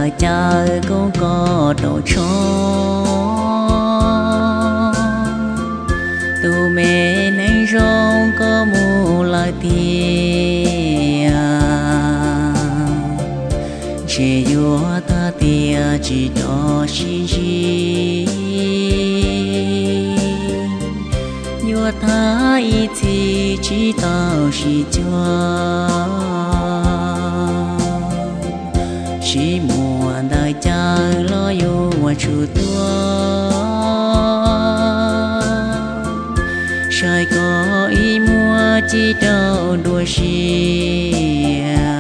Caw koob koj rau tsho, tus me neeg zoo koj mus lawm tiag. Ntshe yuav tag tiam tsis rov sib ntsib, yuav thab ib txhis tsis tau sib cuag. Sib muag ntawm caw los yuav tsum tuag, saib koj ib muag ci rau dua sia,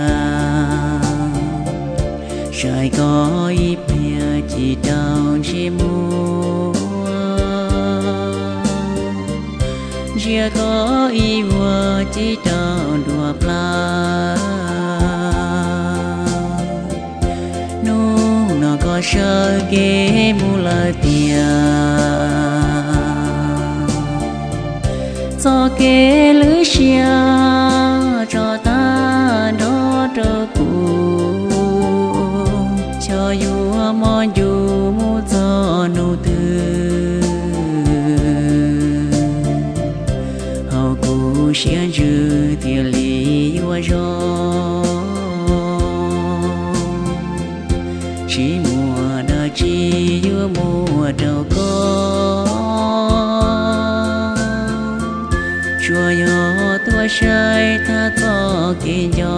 saib koj ib pliag ci rau ntsej muag, ntsia koj ib vuag ci rau dua plaws. Hnub no koj sawv kev mus lawm tiag, txoj kev lwm siab tso tag nrho rau kuv, xyov yuav mob ncuj mus txog hnub twg, hauv kuv siab ntsws thiaj li yuav zoo. Sib muag dab tsi yuav muag rau koj, tsuas yog tuaj saib thab txoj kev nco.